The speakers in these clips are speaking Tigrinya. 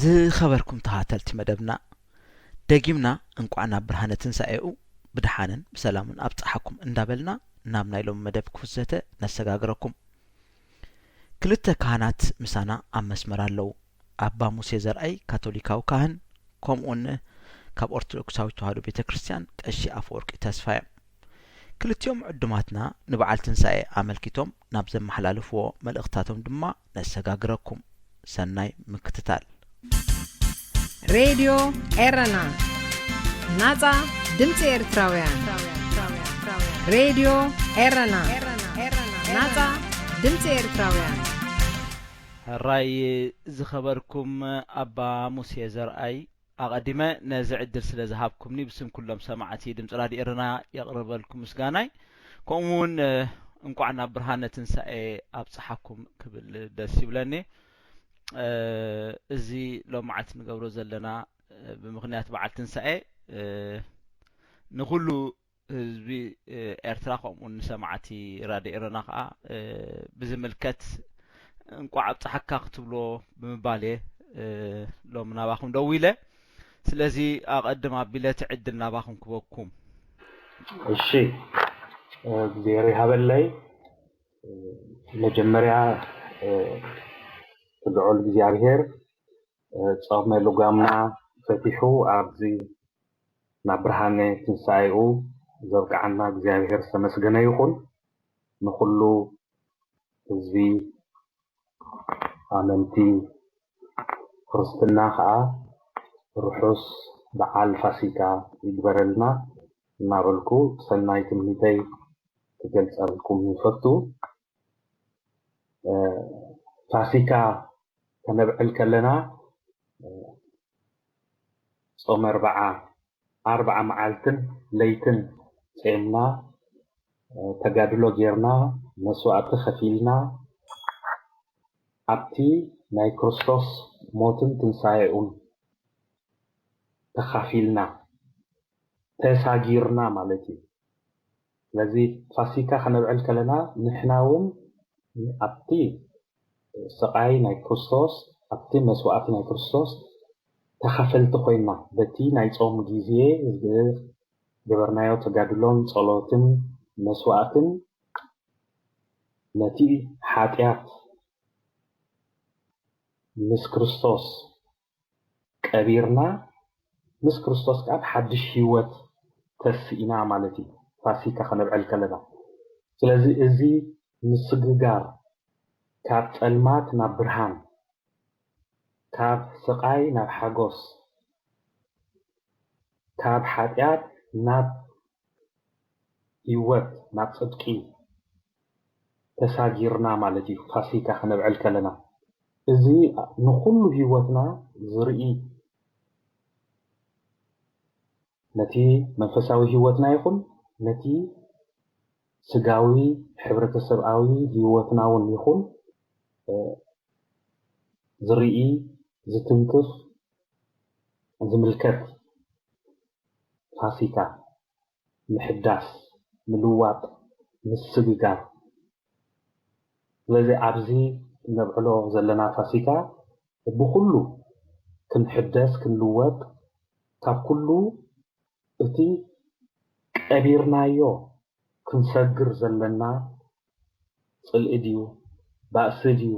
ዝኸበርኩም ተኸታተልቲ መደብና፣ ደጊምና እንቋዕ ናብ ብርሃነ ትንሳኤኡ ብደሓንን ብሰላምን ኣብጽሓኩም እንዳበልና፣ ናብ ናይ ሎሚ መደብ ክፉት ዘተ ነሰጋግረኩም። ክልተ ካህናት ምሳና ኣብ መስመር ኣለዉ። ኣባ ሙሴ ዘርኣይ፣ ካቶሊካዊ ካህን፣ ከምኡውን ካብ ኦርቶዶክሳዊት ተዋህዶ ቤተ ክርስቲያን ቀሺ ኣፈወርቂ ተስፋ እዮም። ክልቲኦም ዕዱማትና ንበዓል ትንሳኤ ኣመልኪቶም ናብ ዘመሓላልፍዎ መልእኽታቶም ድማ ነሰጋግረኩም። ሰናይ ምክትታል። ሬድዮ ኤረና፣ ናጻ ድምጺ ኤርትራውያን። ሬድዮ ኤረና፣ ናጻ ድምጺ ኤርትራውያን። ሕራይ ዝኸበርኩም ኣባ ሙሴ ዘርኣይ፣ ኣቐዲመ ነዚ ዕድል ስለ ዝሃብኩምኒ ብስም ኩሎም ሰማዕቲ ድምፂ ራድዮ ኤረና የቕርበልኩም ምስጋናይ። ከምኡ እውን እንቋዕ ናብ ብርሃነ ትንሳኤ ኣብፀሓኩም ክብል ደስ ይብለኒ። እዚ ሎማዓልቲ ንገብሮ ዘለና ብምኽንያት በዓል ትንሳኤ ንኹሉ ህዝቢ ኤርትራ ከምኡ ንሰማዕቲ ራድዮ ኤረና ከዓ ብዝምልከት እንቋዕ ኣብፀሓካ ክትብሎ ብምባል እየ ሎም ናባኹም ደዊለ። ስለዚ ኣቐድም ኣቢለ እቲ ዕድል ናባኹም ክበኩም። እሺ፣ እግዚኣብሔር ይሃበለይ። መጀመርያ ልዑል እግዚኣብሔር ጾመ ልጓምና ፈቲሑ ኣብዚ ናብ ብርሃነ ትንሳኤኡ ዘብቅዓና እግዚኣብሔር ዝተመስገነ ይኹን። ንኹሉ ህዝቢ ኣመንቲ ክርስትና ከዓ ርሑስ በዓል ፋሲካ ይግበረልና እናበልኩ ሰናይ ትምኒተይ ክገልፀልኩም ይፈቱ። ፋሲካ ከነብዕል ከለና ጾመ ኣርብዓ ኣርብዓ መዓልትን ለይትን ጼምና ተጋድሎ ጌርና መስዋእቲ ከፊልና ኣብቲ ናይ ክርስቶስ ሞትን ትንሳኤኡን ተኻፊልና ተሳጊርና ማለት እዩ። ስለዚ ፋሲካ ከነብዕል ከለና ንሕና እውን ኣብቲ ስቓይ ናይ ክርስቶስ ኣብቲ መስዋእቲ ናይ ክርስቶስ ተኻፈልቲ ኮይና በቲ ናይ ጾም ግዜ ዝገበርናዮ ተጋድሎን ጸሎትን መስዋእትን ነቲ ሓጢኣት ምስ ክርስቶስ ቀቢርና ምስ ክርስቶስ ከዓ ብሓድሽ ህይወት ተስኢና ማለት እዩ። ፋሲካ ከነብዕል ከለና ስለዚ እዚ ምስግጋር ካብ ጸልማት ናብ ብርሃን ካብ ስቓይ ናብ ሓጎስ ካብ ሓጢኣት ናብ ህይወት ናብ ጽድቂ ተሳጊርና ማለት እዩ። ፋሲካ ከነብዕል ከለና እዚ ንኹሉ ህይወትና ዝርኢ ነቲ መንፈሳዊ ህይወትና ይኹን ነቲ ስጋዊ ሕብረተሰብኣዊ ህይወትና እውን ይኹን ዝርኢ ዝትንክፍ ዝምልከት ፋሲካ ምሕዳስ ምልዋጥ ምስግጋር ስለዚ ኣብዚ ነብዕሎ ዘለና ፋሲካ ብኩሉ ክንሕደስ ክንልወጥ ካብ ኩሉ እቲ ቀቢርናዮ ክንሰግር ዘለና ጽልኢ ድዩ ባእሲ ድዩ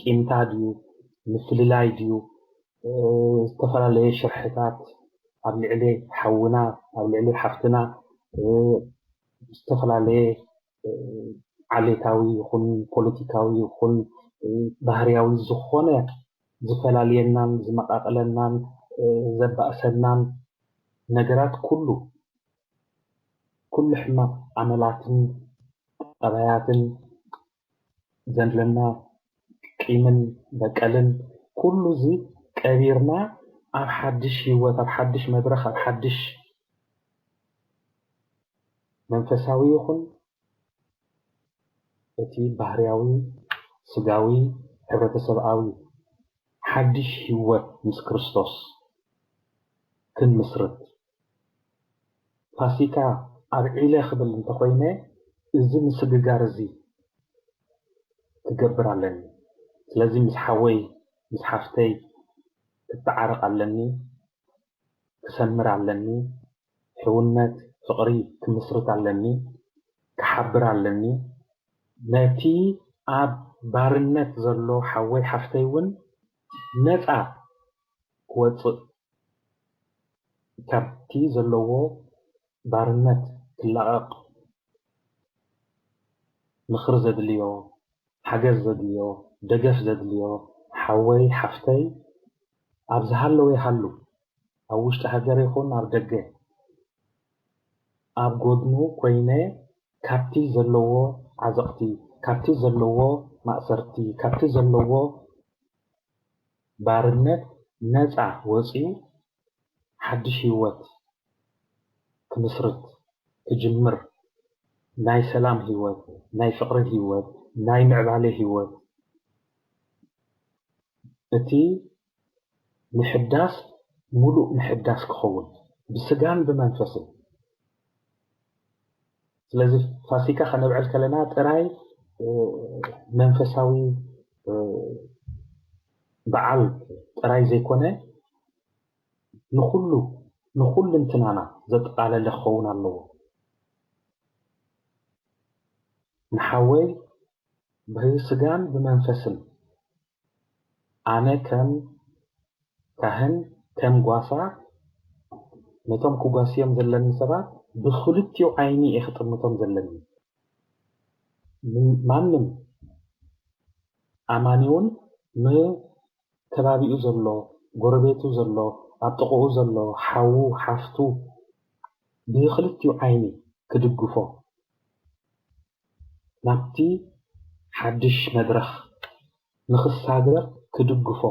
ቂምታ ድዩ ምፍልላይ ድዩ ዝተፈላለየ ሽርሕታት ኣብ ልዕሊ ሓውና ኣብ ልዕሊ ሓፍትና ዝተፈላለየ ዓሌታዊ ይኹን ፖለቲካዊ ይኹን ባህርያዊ ዝኾነ ዝፈላልየናን ዝመቃቅለናን ዘባእሰናን ነገራት ኩሉ ኩሉ ሕማቅ ኣመላትን ጠባያትን ዘለና ቂምን በቀልን ኩሉ እዚ ቀቢርና ኣብ ሓድሽ ህይወት ኣብ ሓድሽ መድረኽ ኣብ ሓድሽ መንፈሳዊ ይኹን እቲ ባህርያዊ ስጋዊ ሕብረተሰብኣዊ ሓድሽ ህይወት ምስ ክርስቶስ ክንምስርት ፋሲካ ኣብዒለ ክብል እንተኾይነ እዚ ምስግጋር እዚ ክገብር ኣለኒ። ስለዚ ምስ ሓወይ ምስ ሓፍተይ ክተዓረቕ ኣለኒ፣ ክሰምር ኣለኒ፣ ሕውነት ፍቕሪ ክምስርት ኣለኒ፣ ክሓብር ኣለኒ። ነቲ ኣብ ባርነት ዘሎ ሓወይ ሓፍተይ እውን ነፃ ክወፅእ፣ ካብቲ ዘለዎ ባርነት ክላቐቕ፣ ምኽሪ ዘድልዮ፣ ሓገዝ ዘድልዮ፣ ደገፍ ዘድልዮ ሓወይ ሓፍተይ ኣብ ዝሃለወ ይሃሉ፣ ኣብ ውሽጢ ሃገር ይኹን ኣብ ደገ፣ ኣብ ጎድኑ ኮይነ ካብቲ ዘለዎ ዓዘቕቲ፣ ካብቲ ዘለዎ ማእሰርቲ፣ ካብቲ ዘለዎ ባርነት ነፃ ወፂኡ ሓድሽ ህይወት ክምስርት፣ ክጅምር፣ ናይ ሰላም ህይወት፣ ናይ ፍቕሪ ህይወት፣ ናይ ምዕባለ ህይወት፣ እቲ ምሕዳስ ሙሉእ ምሕዳስ ክኸውን ብስጋን ብመንፈስን። ስለዚ ፋሲካ ከነብዕል ከለና ጥራይ መንፈሳዊ በዓል ጥራይ ዘይኮነ ንኹሉ ንኹልንትናና ዘጠቓለለ ክኸውን ኣለዎ። ንሓወይ ብስጋን ብመንፈስን ኣነ ከም ካህን ከም ጓሳ ነቶም ክጓስዮም ዘለኒ ሰባት ብኽልቲኡ ዓይኒ እየ ክጥምቶም ዘለኒ። ማንም ኣማኒ እውን ንከባቢኡ ዘሎ፣ ጎረቤቱ ዘሎ፣ ኣብ ጥቕኡ ዘሎ ሓዉ ሓፍቱ ብኽልቲኡ ዓይኒ ክድግፎ፣ ናብቲ ሓድሽ መድረኽ ንኽሳገር ክድግፎ፣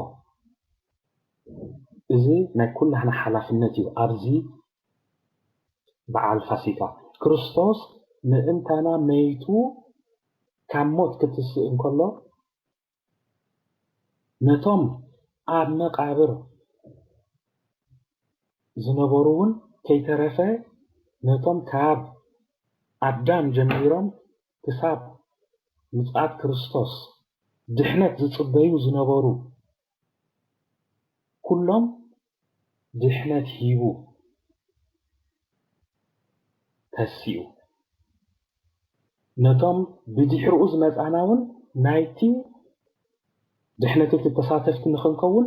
እዚ ናይ ኩላህና ሓላፍነት እዩ። ኣብዚ በዓል ፋሲካ ክርስቶስ ምእንታና መይቱ ካብ ሞት ክትስእ እንከሎ ነቶም ኣብ መቃብር ዝነበሩ እውን ከይተረፈ ነቶም ካብ ኣዳም ጀሚሮም ክሳብ ምጽኣት ክርስቶስ ድሕነት ዝጽበዩ ዝነበሩ ኩሎም ድሕነት ሂቡ ተሲኡ። ነቶም ብድሕርኡ ዝመጻና እውን ናይቲ ድሕነት እቲ ተሳተፍቲ ንኽንከውን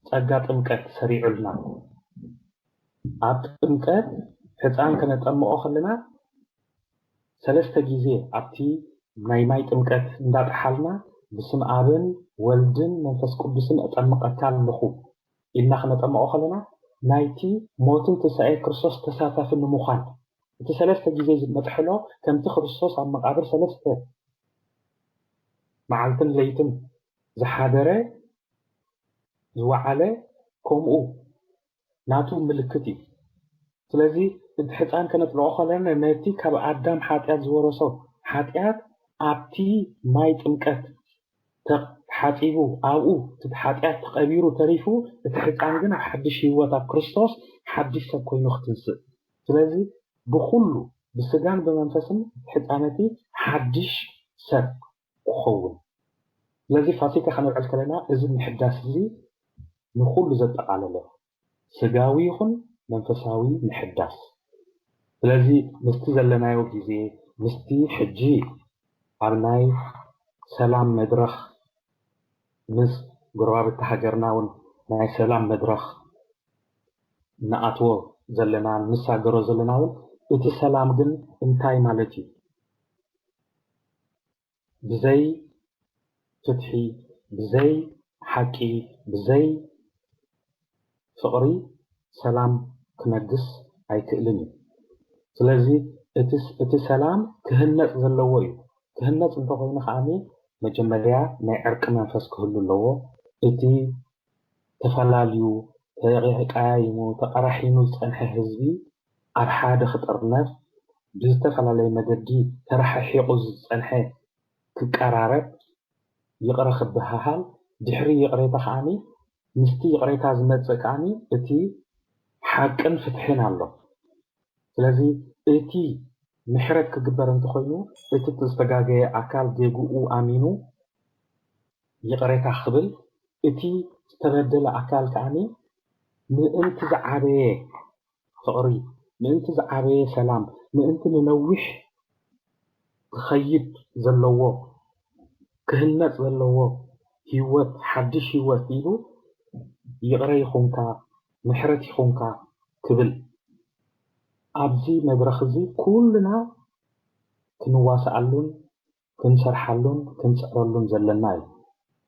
ጸጋ ጥምቀት ሰሪዑልና። ኣብ ጥምቀት ሕፃን ከነጠምቖ ከለና ሰለስተ ግዜ ኣብቲ ናይ ማይ ጥምቀት እንዳጠሓልና ብስም ኣብን ወልድን መንፈስ ቅዱስን እጠምቐካ ኣለኹ ኢልና ክነጠምቖ ከለና ናይቲ ሞትን ትንሳኤ ክርስቶስ ተሳታፊ ንምዃን እቲ ሰለስተ ግዜ መጥሕሎ ከምቲ ክርስቶስ ኣብ መቃብር ሰለስተ መዓልትን ለይትን ዝሓደረ ዝወዓለ ከምኡ ናቱ ምልክት እዩ። ስለዚ እቲ ሕፃን ከነጥምቖ ከለና ነቲ ካብ ኣዳም ሓጢኣት ዝወረሶ ሓጢኣት ኣብቲ ማይ ጥምቀት ተሓፂቡ ኣብኡ እቲ ሓጢኣት ተቐቢሩ ተሪፉ እቲ ሕፃን ግን ኣብ ሓድሽ ህይወት ኣብ ክርስቶስ ሓድሽ ሰብ ኮይኑ ክትንስእ። ስለዚ ብኩሉ ብስጋን ብመንፈስን እቲ ሕፃነቲ ሓድሽ ሰብ ክኸውን። ስለዚ ፋሲካ ከነብዕል ከለና እዚ ምሕዳስ እዚ ንኹሉ ዘጠቓለለ ስጋዊ ይኹን መንፈሳዊ ምሕዳስ። ስለዚ ምስቲ ዘለናዮ ግዜ ምስቲ ሕጂ ኣብ ናይ ሰላም መድረኽ ምስ ጎረባብቲ ሃገርና እውን ናይ ሰላም መድረኽ ንኣትዎ ዘለና ንሳገሮ ዘለና እውን እቲ ሰላም ግን እንታይ ማለት እዩ? ብዘይ ፍትሒ፣ ብዘይ ሓቂ፣ ብዘይ ፍቕሪ ሰላም ክነግስ ኣይክእልን እዩ። ስለዚ እቲ ሰላም ክህነፅ ዘለዎ እዩ። ክህነፅ እንተኮይኑ ከዓኒ መጀመርያ ናይ ዕርቂ መንፈስ ክህሉ ኣለዎ። እቲ ተፈላልዩ፣ ተቀያይሙ፣ ተቀራሒኑ ዝፀንሐ ህዝቢ ኣብ ሓደ ክጥርነፍ ብዝተፈላለየ መገዲ ተረሓሒቑ ዝፀንሐ ክቀራረብ፣ ይቕረ ክበሃሃል፣ ድሕሪ ይቕሬታ ከዓኒ ምስቲ ይቕሬታ ዝመጽእ ከዓኒ እቲ ሓቅን ፍትሕን ኣሎ። ስለዚ እቲ ምሕረት ክግበር እንተኾይኑ እቲ ዝተጋገየ ኣካል ጌግኡ ኣሚኑ ይቕሬታ ክብል እቲ ዝተበደለ ኣካል ከዓኒ ምእንቲ ዝዓበየ ፍቕሪ፣ ምእንቲ ዝዓበየ ሰላም፣ ምእንቲ ንነዊሕ ክኸይድ ዘለዎ፣ ክህነጽ ዘለዎ ህይወት፣ ሓድሽ ህይወት ኢሉ ይቕረ ይኹንካ፣ ምሕረት ይኹንካ ክብል ኣብዚ መድረኽ እዚ ኩልና ክንዋስኣሉን ክንሰርሓሉን ክንጽዕረሉን ዘለና እዩ።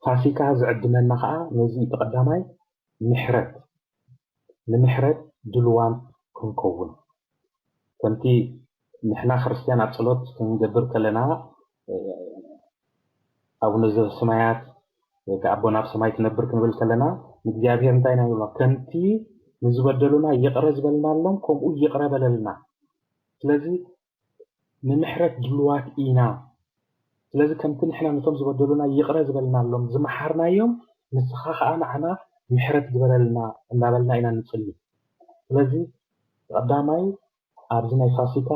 ፋሲካ ዝዕድመና ኸዓ ነዚ እዩ። ቀዳማይ ምሕረት፣ ንምሕረት ድልዋን ክንከውን። ከምቲ ንሕና ክርስትያን ኣብ ጸሎት ክንገብር ከለና ኣቡነ ዘበሰማያት ወይ ከዓ ኣቦና ኣብ ሰማይ ትነብር ክንብል ከለና ንእግዚኣብሔር እንታይ ኢና ንብሎ? ከምቲ ንዝበደሉና ይቕረ ዝበልናሎም ከምኡ ይቕረ በለልና። ስለዚ ንምሕረት ድልዋት ኢና። ስለዚ ከምቲ ንሕና ነቶም ዝበደሉና ይቕረ ዝበልናሎም ዝመሓርናዮም ንስኻ ከዓ ንዓና ምሕረት ግበረልና እንዳበልና ኢና ንጽሊ። ስለዚ ቀዳማይ ኣብዚ ናይ ፋሲካ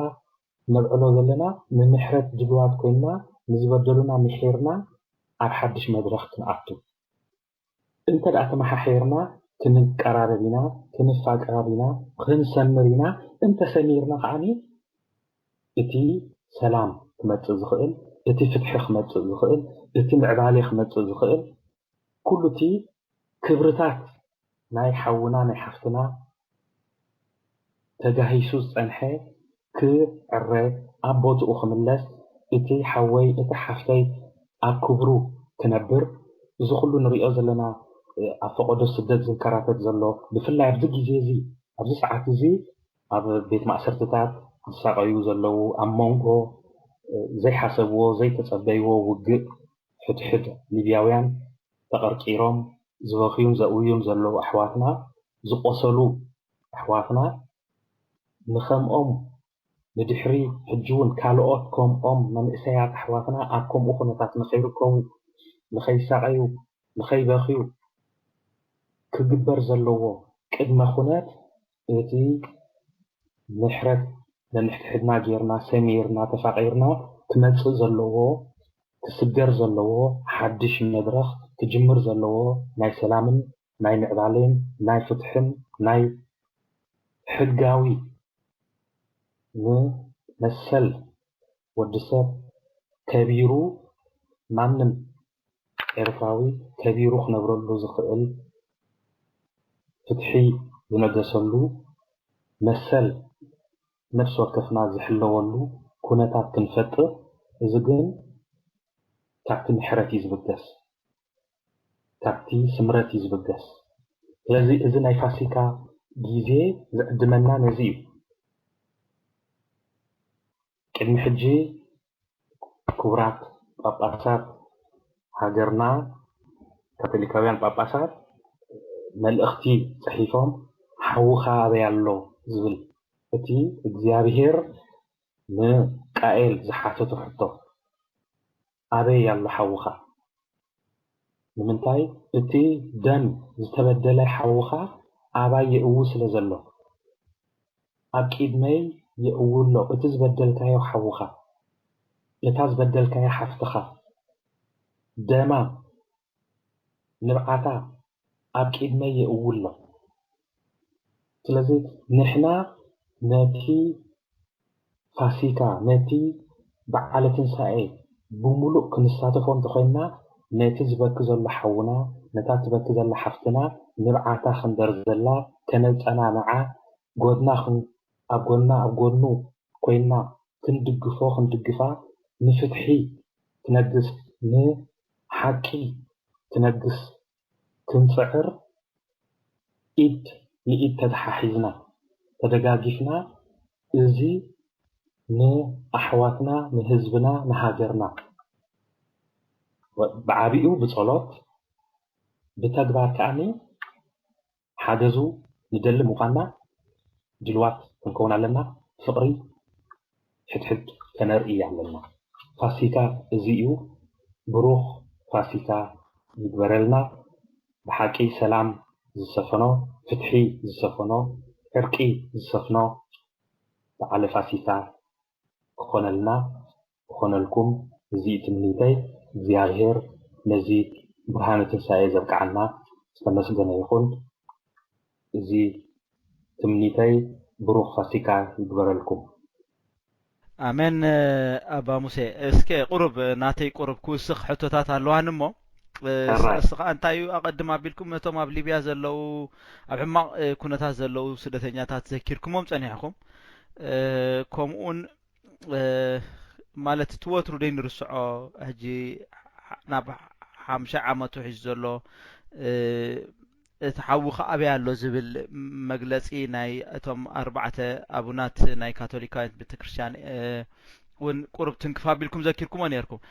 ነብዕሎ ዘለና ንምሕረት ድልዋት ኮይንና ንዝበደሉና ምሒርና ኣብ ሓድሽ መድረኽ ክንኣቱ እንተ ደኣ ተመሓሒርና ክንቀራረብ ኢና፣ ክንፋቀር ኢና፣ ክንሰምር ኢና። እንተ ሰሚርና ከዓኒ እቲ ሰላም ክመጽእ ዝኽእል፣ እቲ ፍትሒ ክመጽእ ዝኽእል፣ እቲ ምዕባሌ ክመጽእ ዝኽእል ኩሉ እቲ ክብርታት ናይ ሓውና ናይ ሓፍትና ተጋሂሱ ዝጸንሐ ክዕረ ኣብ ቦትኡ ክምለስ፣ እቲ ሓወይ እቲ ሓፍተይ ኣብ ክብሩ ክነብር፣ እዚ ኩሉ ንሪኦ ዘለና ኣብ ፈቐዶ ስደት ዝንከራተት ዘሎ ብፍላይ ኣብዚ ግዜ እዚ ኣብዚ ሰዓት እዚ ኣብ ቤት ማእሰርትታት ዝሳቐዩ ዘለዉ ኣብ መንጎ ዘይሓሰብዎ ዘይተጸበይዎ ውግእ ሕድሕድ ሊብያውያን ተቐርቂሮም ዝበኽዩን ዘእውዩን ዘለዉ ኣሕዋትና ዝቆሰሉ ኣሕዋትና ንኸምኦም ንድሕሪ ሕጂ እውን ካልኦት ከምኦም መንእሰያት ኣሕዋትና ኣብ ከምኡ ኩነታት ንኸይርከቡ ንኸይሳቐዩ ንኸይበኽዩ ክግበር ዘለዎ ቅድመ ኩነት እቲ ምሕረት ነንሕድሕድና ጌርና ሰሚርና ተፋቒርና ክመፅእ ዘለዎ ክስገር ዘለዎ ሓድሽ መድረኽ ክጅምር ዘለዎ ናይ ሰላምን ናይ ምዕባሌን ናይ ፍትሕን ናይ ሕጋዊ ንመሰል ወዲ ሰብ ከቢሩ ማንም ኤርትራዊ ከቢሩ ክነብረሉ ዝኽእል ፍትሒ ዝነገሰሉ መሰል ነፍሲ ወከፍና ዝሕለወሉ ኩነታት ክንፈጥር፣ እዚ ግን ካብቲ ምሕረት እዩ ዝብገስ፣ ካብቲ ስምረት እዩ ዝብገስ። ስለዚ እዚ ናይ ፋሲካ ግዜ ዝዕድመና ነዚ እዩ። ቅድሚ ሕጂ ክቡራት ጳጳሳት ሃገርና፣ ካቶሊካውያን ጳጳሳት መልእኽቲ ጽሒፎም፣ ሓውኻ ኣበይ ኣሎ ዝብል፣ እቲ እግዚኣብሔር ንቃኤል ዝሓተቶ ሕቶ፣ ኣበይ ኣሎ ሓውኻ? ንምንታይ? እቲ ደም ዝተበደለ ሓውኻ ኣባይ የእዊ ስለ ዘሎ፣ ኣብ ቂድመይ የእዊ ኣሎ። እቲ ዝበደልካዮ ሓውኻ፣ እታ ዝበደልካያ ሓፍትኻ፣ ደማ፣ ንብዓታ ኣብ ቂድመይ የእዊ ኣሎ። ስለዚ ንሕና ነቲ ፋሲካ፣ ነቲ በዓለ ትንሳኤ ብምሉእ ክንሳተፎ እንተኾይንና፣ ነቲ ዝበኪ ዘሎ ሓውና፣ ነታ ትበኪ ዘላ ሓፍትና፣ ንብዓታ ክንደርዘላ፣ ከነጸናንዓ፣ ጎድና ክን-፣ ኣብ ጎና፣ ኣብ ጎኑ ኮይንና ክንድግፎ፣ ክንድግፋ፣ ንፍትሒ ክነግስ፣ ንሓቂ ክነግስ ክንጽዕር፣ ኢድ ንኢድ ተተሓሒዝና፣ ተደጋጊፍና፣ እዚ ንኣሕዋትና፣ ንህዝብና፣ ንሃገርና ብዓቢኡ ብጸሎት፣ ብተግባር ከኣኒ ሓገዙ ንደሊ ምዃንና ድልዋት ክንከውን ኣለና። ፍቕሪ ሕድሕድ ከነርኢ ኣለና። ፋሲካ እዚ እዩ። ብሩኽ ፋሲካ ይግበረልና። ብሓቂ ሰላም ዝሰፈኖ፣ ፍትሒ ዝሰፈኖ፣ ዕርቂ ዝሰፍኖ በዓለ ፋሲካ ክኾነልና ክኾነልኩም፣ እዚ እዩ ትምኒተይ። እግዚኣብሔር ነዚ ብርሃነ ትንሳኤ ዘብቅዓና ዝተመስገነ ይኹን። እዚ ትምኒተይ። ብሩኽ ፋሲካ ይግበረልኩም። ኣሜን። ኣባ ሙሴ፣ እስከ ቁሩብ ናተይ ቁሩብ ክውስኽ ሕቶታት ኣለዋን እሞ፣ እስኻ እንታይ እዩ ኣቐድም ኣቢልኩም ነቶም ኣብ ሊብያ ዘለዉ፣ ኣብ ሕማቕ ኩነታት ዘለዉ ስደተኛታት ዘኪርኩሞም ጸኒሕኩም፣ ከምኡውን ማለት እቲ ወትሩ ደይ ንርስዖ፣ ሕጂ ናብ ሓምሻይ ዓመቱ ሒዙ ዘሎ፣ እቲ ሓዊ ከ ኣበይ ኣሎ ዝብል መግለጺ ናይ እቶም ኣርባዕተ ኣቡናት ናይ ካቶሊካዊት ቤተክርስትያን እውን ቁሩብ ትንክፍ ኣቢልኩም ዘኪርኩሞ ነርኩም።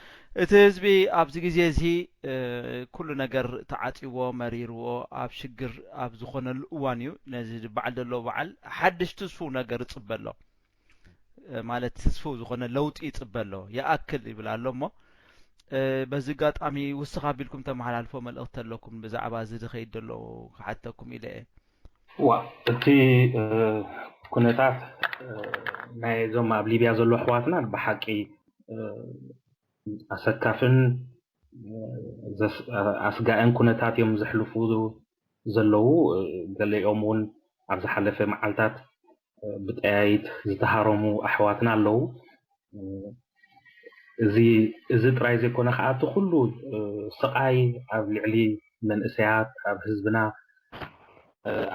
እቲ ህዝቢ ኣብዚ ግዜ እዚ ኩሉ ነገር ተዓጽዎ መሪርዎ ኣብ ሽግር ኣብ ዝኾነሉ እዋን እዩ ነዚ በዓል ዘለዎ በዓል ሓድሽ ትስፉው ነገር እጽበ ኣሎ። ማለት ትስፉው ዝኾነ ለውጢ ይጽበ ኣሎ። ይኣክል ይብል ኣሎ እሞ በዚ ኣጋጣሚ ውስኽ ኣቢልኩም ተመሓላልፎ መልእኽቲ ኣለኩም ብዛዕባ እዚ ዝኸይድ ዘሎ ክሓተኩም ኢለ እየ። ዋ እቲ ኩነታት ናይ እዞም ኣብ ሊብያ ዘሎ ኣሕዋትና ብሓቂ ኣሰካፍን ኣስጋእን ኩነታት እዮም ዘሕልፉ ዘለዉ። ገሊኦም እውን ኣብ ዝሓለፈ መዓልታት ብጠያይት ዝተሃረሙ ኣሕዋትና ኣለዉ። እዚ እዚ ጥራይ ዘይኮነ ከዓ እቲ ኩሉ ስቃይ ኣብ ልዕሊ መንእሰያት ኣብ ህዝብና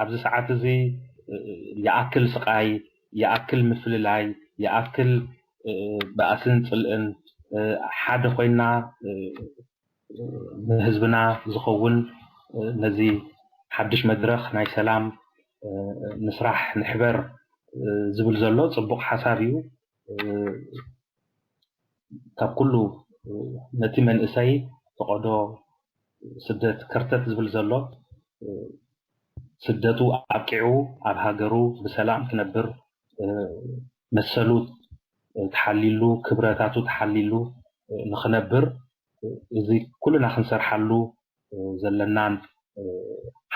ኣብዚ ሰዓት እዚ ይኣክል ስቃይ፣ ይኣክል ምፍልላይ፣ ይኣክል ባእስን ፅልእን ሓደ ኮይና ንህዝብና ዝኸውን ነዚ ሓድሽ መድረኽ ናይ ሰላም ንስራሕ ንሕበር ዝብል ዘሎ ፅቡቕ ሓሳብ እዩ። ካብ ኩሉ ነቲ መንእሰይ ፈቐዶ ስደት ከርተት ዝብል ዘሎ ስደቱ ኣብቂዑ ኣብ ሃገሩ ብሰላም ክነብር መሰሉ ተሓሊሉ ክብረታቱ ተሓሊሉ ንኽነብር እዚ ኩልና ክንሰርሓሉ ዘለናን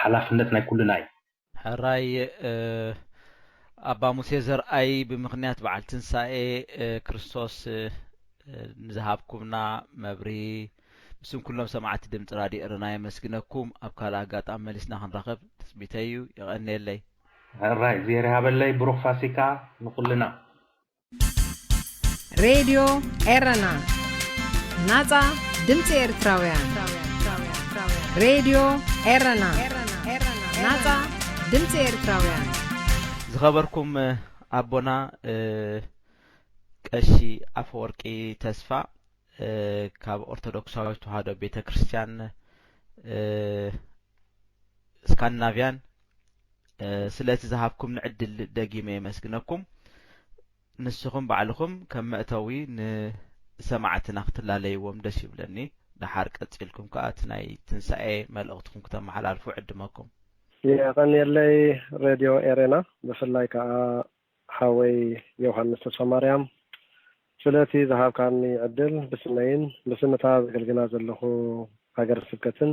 ሓላፍነት ናይ ኩልና እዩ። ሕራይ ኣባ ሙሴ ዘርኣይ ብምኽንያት በዓል ትንሳኤ ክርስቶስ ንዝሃብኩምና መብርሂ ብስም ኩሎም ሰማዕቲ ድምፂ ራድዮ ኤረና የመስግነኩም። ኣብ ካልእ ኣጋጣሚ መሊስና ክንራኸብ ትፅቢተይ እዩ። የቐንየለይ። ሕራይ እግዚኣብሔር ይሃበለይ። ብሩኽ ፋሲካ ንኹልና። ሬድዮ ኤረና፣ ናጻ ድምጺ ኤርትራውያን። ሬድዮ ኤረና፣ ናጻ ድምጺ ኤርትራውያን። ዝኸበርኩም ኣቦና ቀሺ ኣፈወርቂ ተስፋ ካብ ኦርቶዶክሳዊት ተዋህዶ ቤተ ክርስቲያን ስካንዲናቭያን ስለቲ ዝሃብኩምኒ ዕድል ደጊመ የመስግነኩም። ንስኹም ባዕልኹም ከም መእተዊ ንሰማዕትና ክትላለይዎም ደስ ይብለኒ። ደሓር ቀጺልኩም ከኣ እቲ ናይ ትንሳኤ መልእኽትኹም ክተመሓላልፉ ዕድመኩም። የቐንየለይ ሬድዮ ኤሬና፣ ብፍላይ ከኣ ሓወይ ዮሃንስ ተስፋማርያም ስለቲ ዝሃብካኒ ዕድል ብስመይን ብስም እታ ዘገልግላ ዘለኹ ሃገረ ስብከትን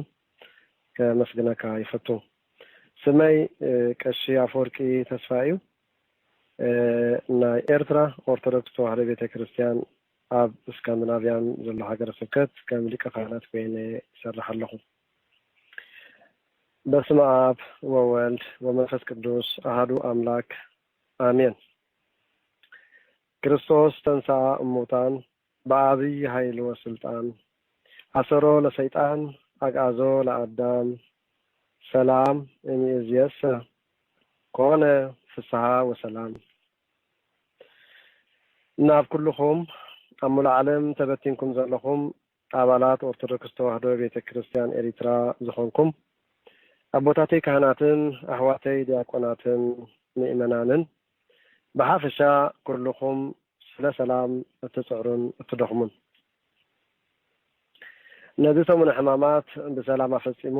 ከመስግነካ ይፈቱ። ስመይ ቀሺ ኣፈወርቂ ተስፋ እዩ። ናይ ኤርትራ ኦርቶዶክስ ተዋህዶ ቤተ ክርስቲያን ኣብ እስካንዲናቭያን ዘሎ ሃገረ ስብከት ከም ሊቀ ካህናት ኮይነ ይሰርሕ ኣለኹ። በስመ ኣብ ወወልድ ወመንፈስ ቅዱስ ኣሃዱ ኣምላክ ኣሜን። ክርስቶስ ተንሥአ እሙታን በአብይ ኃይል ወስልጣን አሰሮ ለሰይጣን አግዓዞ ለአዳም ሰላም እምይእዜሰ ኮነ ፍስሐ ወሰላም። ናብ ኩልኹም ኣብ ሙሉእ ዓለም ተበቲንኩም ዘለኹም ኣባላት ኦርቶዶክስ ተዋህዶ ቤተ ክርስቲያን ኤሪትራ ዝኾንኩም ኣቦታተይ ካህናትን ኣሕዋተይ ዲያቆናትን ምእመናንን ብሓፈሻ ኩልኹም ስለ ሰላም እትጽዕሩን እትደኽሙን ነዚ ሰሙነ ሕማማት ብሰላም ኣፈጺሙ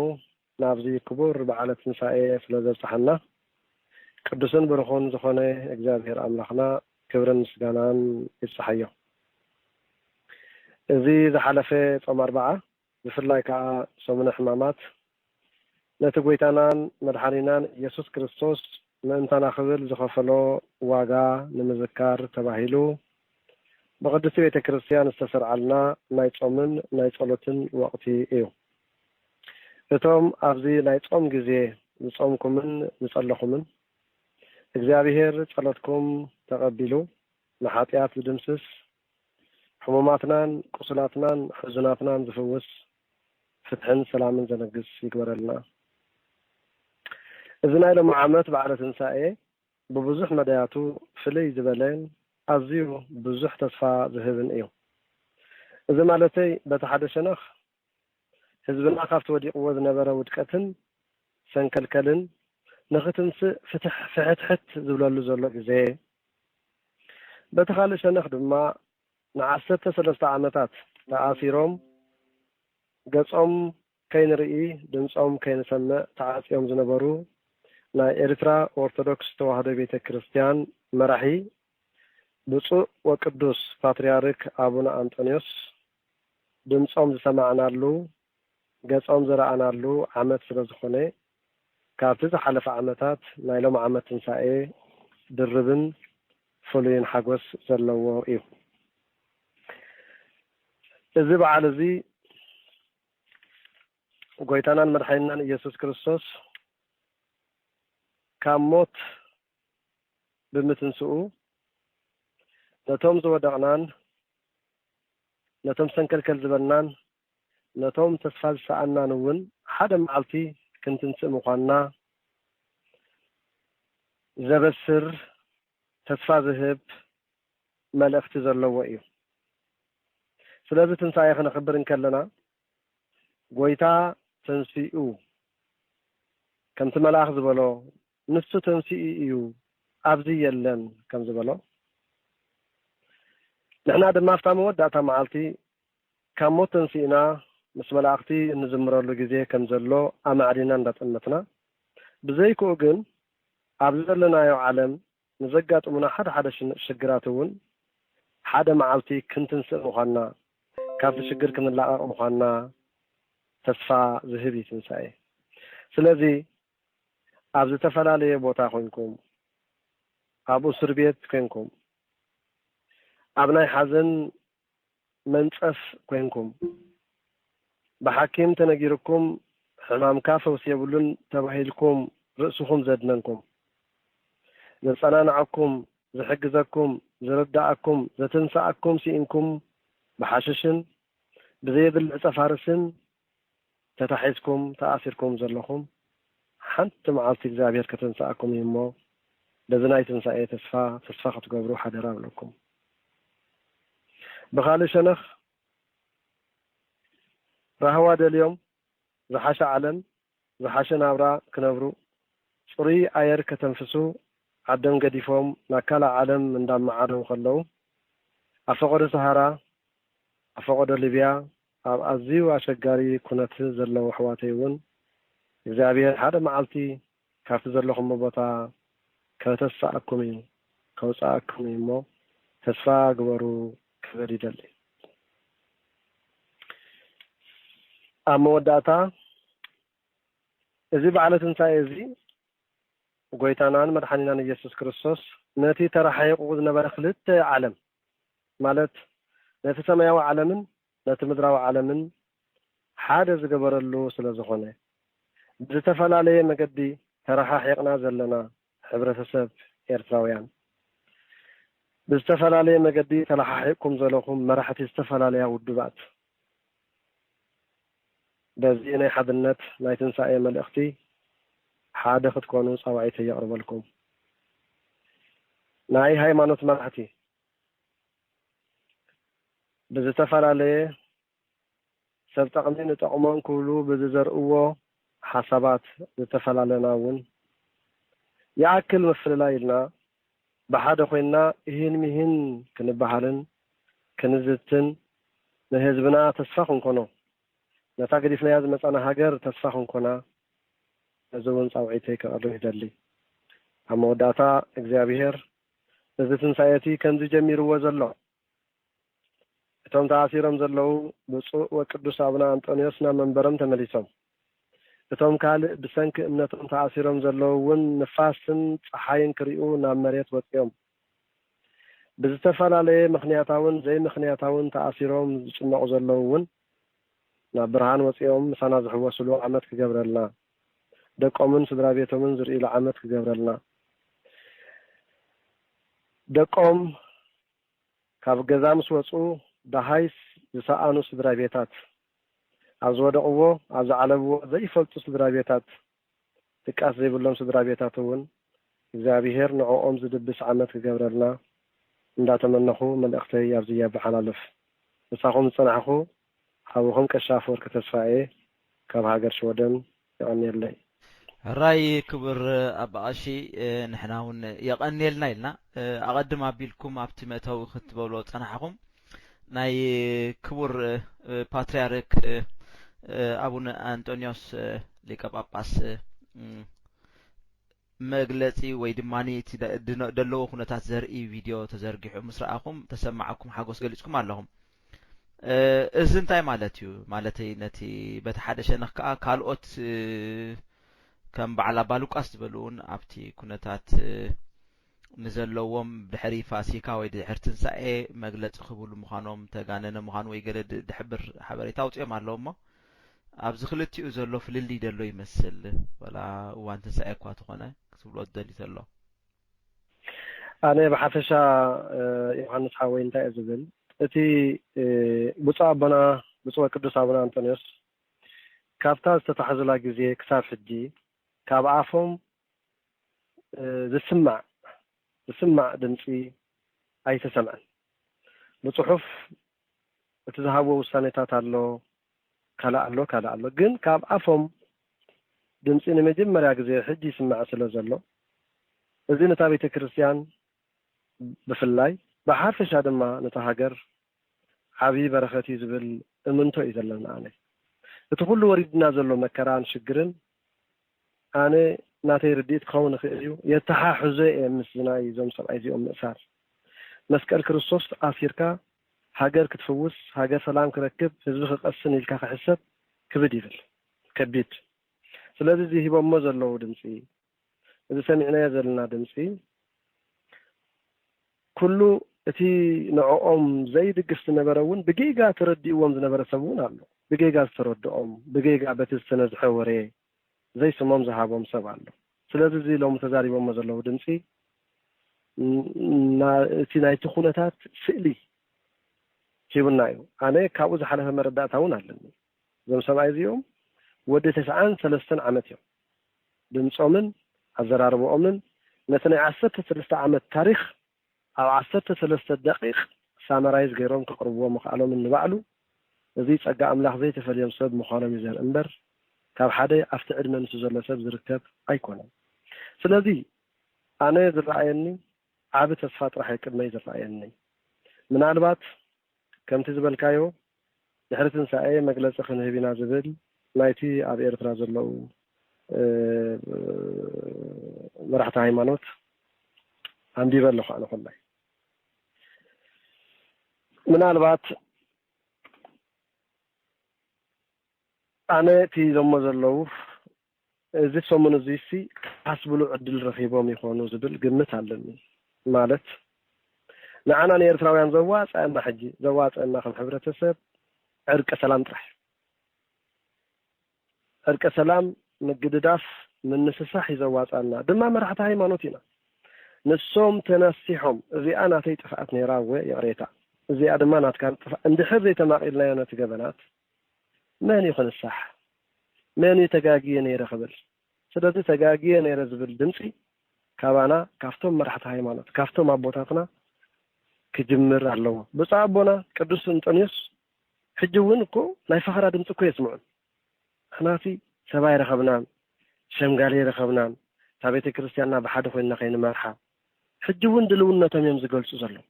ናብዚ ክቡር በዓለ ትንሳኤ ስለ ዘብጽሓና ቅዱስን ብሩኹን ዝኾነ እግዚኣብሔር ኣምላኽና ክብርን ምስጋናን ይብጽሓዮ። እዚ ዝሓለፈ ጾም ኣርብዓ ብፍላይ ከኣ ሰሙነ ሕማማት ነቲ ጐይታናን መድሓኒናን ኢየሱስ ክርስቶስ ምእንታና ክብል ዝኸፈሎ ዋጋ ንምዝካር ተባሂሉ ብቕድስቲ ቤተ ክርስቲያን ዝተሰርዓልና ናይ ጾምን ናይ ጸሎትን ወቕቲ እዩ። እቶም ኣብዚ ናይ ጾም ግዜ ዝጾምኩምን ዝጸለኹምን፣ እግዚኣብሔር ጸሎትኩም ተቐቢሉ ንሓጢኣት ዝድምስስ፣ ሕሙማትናን ቁሱላትናን ሕዙናትናን ዝፍውስ፣ ፍትሕን ሰላምን ዘነግስ ይግበረልና። እዚ ናይ ሎሚ ዓመት በዓለ ትንሳኤ ብብዙሕ መዳያቱ ፍልይ ዝበለን ኣዝዩ ብዙሕ ተስፋ ዝህብን እዩ። እዚ ማለተይ በቲ ሓደ ሸነኽ ህዝብና ካብቲ ወዲቕዎ ዝነበረ ውድቀትን ሰንከልከልን ንኽትንስእ ፍትሕ ፍሕትሕት ዝብለሉ ዘሎ ግዜ፣ በቲ ካልእ ሸነኽ ድማ ንዓሰርተ ሰለስተ ዓመታት ተኣሲሮም ገጾም ከይንርኢ ድምጾም ከይንሰምዕ ተዓጽዮም ዝነበሩ ናይ ኤርትራ ኦርቶዶክስ ተዋህዶ ቤተ ክርስቲያን መራሒ ብፁዕ ወቅዱስ ፓትርያርክ ኣቡነ ኣንጦንዮስ ድምጾም ዝሰማዕናሉ፣ ገጾም ዝረኣናሉ ዓመት ስለ ዝኾነ፣ ካብቲ ዝሓለፈ ዓመታት ናይ ሎም ዓመት ትንሳኤ ድርብን ፍሉይን ሓጎስ ዘለዎ እዩ። እዚ በዓል እዚ ጎይታናን መድሓኒናን ኢየሱስ ክርስቶስ ካብ ሞት ብምትንስኡ፣ ነቶም ዝወደቕናን ነቶም ሰንከልከል ዝበልናን ነቶም ተስፋ ዝሰኣናን እውን ሓደ መዓልቲ ክንትንስእ ምዃንና ዘበስር፣ ተስፋ ዝህብ መልእኽቲ ዘለዎ እዩ። ስለዚ ትንሳኤ ክነኽብር እንከለና፣ ጎይታ ተንሲኡ፣ ከምቲ መልኣኽ ዝበሎ፣ ንሱ ተንሲኡ እዩ፣ ኣብዚ የለን ከም ዝበሎ፣ ንሕና ድማ ኣብታ መወዳእታ መዓልቲ ካብ ሞት ተንሲእና ምስ መላእኽቲ እንዝምረሉ ግዜ ከም ዘሎ ኣማዕዲና እንዳጠመትና፣ ብዘይክኡ ግን ኣብዚ ዘለናዮ ዓለም ንዘጋጥሙና ሓደ ሓደ ሽን-፣ ሽግራት እውን ሓደ መዓልቲ ክንትንስእ ምዃንና፣ ካብቲ ሽግር ክንላቐቕ ምዃንና ተስፋ ዝህብ እዩ ትንሳኤ። ስለዚ ኣብ ዝተፈላለየ ቦታ ኮይንኩም፣ ኣብ እስር ቤት ኮይንኩም፣ ኣብ ናይ ሓዘን መንጸፍ ኮይንኩም፣ ብሓኪም ተነጊርኩም ሕማምካ ፈውሲ የብሉን ተባሂልኩም ርእስኹም ዘድነንኩም፣ ዘጸናንዐኩም፣ ዝሕግዘኩም፣ ዝርድኣኩም፣ ዘተንስኣኩም ስኢንኩም ብሓሽሽን ብዘየብል ዕጸ ፋርስን ተታሒዝኩም ተኣሲርኩም ዘለኹም፣ ሓንቲ መዓልቲ እግዚኣብሔር ከተንስኣኩም እዩ እሞ፣ በዚ ናይ ትንሳኤ ተስፋ፣ ተስፋ ክትገብሩ ሓደራ እብለኩም። ብኻልእ ሸነኽ፣ ራህዋ ደልዮም፣ ዝሓሸ ዓለም፣ ዝሓሸ ናብራ ክነብሩ፣ ጽሩይ ኣየር ከተንፍሱ፣ ዓዶም ገዲፎም ናብ ካልእ ዓለም እንዳመዓደው ከለዉ፣ ኣብ ፈቐዶ ሰሃራ፣ ኣብ ፈቐዶ ሊብያ፣ ኣብ ኣዝዩ ኣሸጋሪ ኩነት ዘለዉ ኣሕዋተይ እውን፣ እግዚኣብሔር ሓደ መዓልቲ ካብቲ ዘለኹሞ ቦታ ከተስኣኩም እዩ፣ ከውጽኣኩም እዩ እሞ፣ ተስፋ ግበሩ ክብል ይደሊ። ኣብ መወዳእታ፣ እዚ በዓለ ትንሳኤ እዚ፣ ጎይታናን መድሓኒናን ኢየሱስ ክርስቶስ ነቲ ተረሓሒቑ ዝነበረ ክልተ ዓለም፣ ማለት ነቲ ሰማያዊ ዓለምን ነቲ ምድራዊ ዓለምን ሓደ ዝገበረሉ ስለ ዝኾነ፣ ብዝተፈላለየ መገዲ ተረሓሒቕና ዘለና ሕብረተሰብ ኤርትራውያን፣ ብዝተፈላለየ መገዲ ተለሓሒቕኩም ዘለኹም መራሕቲ ዝተፈላለያ ውድባት፣ በዚ ናይ ሓድነት ናይ ትንሳኤ መልእኽቲ ሓደ ክትኮኑ ጻውዒተይ የቕርበልኩም። ናይ ሃይማኖት መራሕቲ፣ ብዝተፈላለየ ሰብ ጠቕሚ ንጠቕሞም ክብሉ ብዝዘርእዎ ሓሳባት ዝተፈላለና እውን፣ ይኣክል ምፍልላይ ኢልና ብሓደ ኮይንና እሂን ምሂን ክንበሃልን ክንዝትን፣ ንህዝብና ተስፋ ክንኮኖ፣ ነታ ገዲፍናያ ዝመጻና ሃገር ተስፋ ክንኮና፣ እዚ እውን ጻውዒተይ ከቕርብ ይደሊ። ኣብ መወዳእታ እግዚኣብሔር እዚ ትንሳኤ እቲ ከምዚ ጀሚርዎ ዘሎ፣ እቶም ተኣሲሮም ዘለዉ ብፁዕ ወቅዱስ ኣቡነ ኣንጦንዮስ ናብ መንበሮም ተመሊሶም። እቶም ካልእ ብሰንኪ እምነቶም ተኣሲሮም ዘለዉ እውን ንፋስን ጸሓይን ክርእዩ ናብ መሬት ወጺኦም። ብዝተፈላለየ ምኽንያታውን ዘይምኽንያታውን ተኣሲሮም ዝጭነቑ ዘለዉ እውን ናብ ብርሃን ወፂኦም ምሳና ዝሕወስሉ ዓመት ክገብረልና፣ ደቆምን ስድራ ቤቶምን ዝርእይሉ ዓመት ክገብረልና፣ ደቆም ካብ ገዛ ምስ ወፁ ደሃይስ ዝሰኣኑ ስድራ ቤታት፣ ኣብ ዝወደቕዎ ኣብ ዝዓለብዎ ዘይፈልጡ ስድራ ቤታት፣ ድቃስ ዘይብሎም ስድራ ቤታት እውን እግዚኣብሔር ንዕኦም ዝድብስ ዓመት ክገብረልና እንዳተመነኹ መልእኽተይ ኣብዚ የመሓላልፍ። ምሳኹም ዝጸናሕኹ ሓውኹም ቀሺ ኣፈወርቂ ተስፋ እየ ካብ ሃገር ሽወደን። የቐንየለይ። ሕራይ ክቡር ኣባ ቀሺ፣ ንሕና እውን የቐንየልና ኢልና። ኣቐድም ኣቢልኩም ኣብቲ መእተዊ ክትበልዎ ዝጸናሕኹም ናይ ክቡር ፓትርያርክ ኣቡነ ኣንጦንዮስ ሊቀ ጳጳስ መግለጺ ወይ ድማ እቲ ደ- ድነ- ደለዎ ኩነታት ዘርኢ ቪድዮ ተዘርጊሑ ምስ ረኣኹም ተሰማዓኩም ሓጎስ ገሊጽኩም ኣለኹም። እዚ እንታይ ማለት እዩ? ማለተይ ነቲ በቲ ሓደ ሸነኽ ከኣ ካልኦት ከም በዓል ኣባ ሉቃስ ዝበሉ እውን ኣብቲ ኩነታት ንዘለዎም ድሕሪ ፋሲካ ወይ ድሕሪ ትንሳኤ መግለጺ ክብሉ ምዃኖም ተጋነነ ምዃኑ ወይ ገለ ድሕብር ሓበሬታ ኣውፅኦም ኣለዉ እሞ ኣብዚ ክልቲኡ ዘሎ ፍልልይ ደሎ ይመስል። ወላ እዋን ትንሳኤ እኳ ተኾነ ክትብሎ ትደሊ ተሎ። ኣነ ብሓፈሻ ዮሃንስ ሓወይ እንታይ እየ ዝብል፣ እቲ ብፁዕ ኣቦና ብፁዕ ወቅዱስ ኣቡነ ኣንቶንዮስ ካብታ ዝተታሕዙላ ግዜ ክሳብ ሕጂ ካብ ኣፎም ዝስማዕ ዝስማዕ ድምፂ ኣይተሰምዐን። ብፅሑፍ እቲ ዝሃብዎ ውሳኔታት ኣሎ፣ ካልእ ኣሎ፣ ካልእ ኣሎ። ግን ካብ ኣፎም ድምፂ ንመጀመርያ ግዜ ሕጂ ይስማዕ ስለ ዘሎ፣ እዚ ነታ ቤተ ክርስቲያን ብፍላይ ብሓፈሻ ድማ ነታ ሃገር ዓብዪ በረኸት እዩ ዝብል እምንቶ እዩ ዘለኒ ኣነ። እቲ ኩሉ ወሪድና ዘሎ መከራን ሽግርን ኣነ ናተይ ርድኢት ክኸውን ይኽእል እዩ፣ የተሓሕዞ እየ ምስ ናይ እዞም ሰብኣይ እዚኦም ምእሳር። መስቀል ክርስቶስ ኣሲርካ ሃገር ክትፍውስ፣ ሃገር ሰላም ክረክብ፣ ህዝቢ ክቐስን ኢልካ ክሕሰብ ክብድ ይብል፣ ከቢድ። ስለዚ እዚ ሂቦሞ ዘለዉ ድምፂ፣ እዚ ሰሚዕናዮ ዘለና ድምፂ ኩሉ እቲ ንዕኦም ዘይድግፍ ዝነበረ እውን ብጌጋ ተረዲእዎም ዝነበረ ሰብ እውን ኣሎ። ብጌጋ ዝተረድኦም፣ ብጌጋ በቲ ዝተነዝሐ ወሬ ዘይስሞም ዝሃቦም ሰብ ኣሎ። ስለዚ እዚ ሎሚ ተዛሪቦሞ ዘለዉ ድምፂ ን- ና- እቲ ናይቲ ኩነታት ስእሊ ሂቡና እዩ። ኣነ ካብኡ ዝሓለፈ መረዳእታ እውን ኣለኒ። እዞም ሰብኣይ እዚኦም ወዲ ተስዓን ሰለስተን ዓመት እዮም። ድምፆምን ኣዘራርባኦምን ነቲ ናይ ዓሰርተ ሰለስተ ዓመት ታሪኽ ኣብ ዓሰርተ ሰለስተ ደቂቕ ሳመራይዝ ገይሮም ከቕርብዎ ምኽኣሎምን ንባዕሉ እዚ ጸጋ ኣምላኽ ዘይተፈልዮም ሰብ ምዃኖም እዩ ዘርኢ እምበር ካብ ሓደ ኣብቲ ዕድመ ንሱ ዘሎ ሰብ ዝርከብ ኣይኮነን። ስለዚ ኣነ ዝረኣየኒ ዓቢ ተስፋ ጥራሕ እዩ ቅድመይ ዝረኣየኒ። ምናልባት ከምቲ ዝበልካዮ ድሕሪ ትንሳኤ መግለጺ ክንህብ ኢና ዝብል ናይቲ ኣብ ኤርትራ ዘለዉ መራሕቲ ሃይማኖት ኣንቢበ ኣለኹ ኣነ ኮላይ ምናልባት ኣነ እቲ ኢሎሞ ዘለዉ እዚ ሰሙን እዙይሲ ካስብሉ ዕድል ረኺቦም ይኾኑ ዝብል ግምት ኣለኒ። ማለት ንዓና ንኤርትራውያን ዘዋፀአና ሕጂ ዘዋፀአና ከም ሕብረተሰብ ዕርቀ ሰላም ጥራሕ እዩ። ዕርቀ ሰላም ምግድዳፍ ምንስሳሕ እዩ ዘዋፀኣና ድማ መራሕቲ ሃይማኖት ኢና። ንሶም ተነሲሖም እዚኣ ናተይ ጥፍኣት ነይራ እወ ይቕሬታ እዚኣ ድማ ናትካ ጥፍኣት እንድሕር ዘይተማቒልናዮ ነቲ ገበናት መን እዩ ክንሳሕ? መን እዩ ተጋግየ ነይረ ክብል? ስለዚ ተጋግየ ነይረ ዝብል ድምፂ ካባና ካብቶም መራሕቲ ሃይማኖት ካብቶም ኣቦታትና ክጅምር ኣለዎ። ብፁዕ ኣቦና ቅዱስ እንጠንዮስ ሕጂ እውን እኮ ናይ ፈኸራ ድምፂ እኮ የስምዑን። ንሕናሲ ሰብ ኣይረኸብናን ሸምጋል ኣይረኸብናን እታ ቤተ ክርስቲያንና ብሓደ ኮይንና ከይንመርሓ ሕጂ እውን ድልውነቶም እዮም ዝገልፁ ዘለዉ።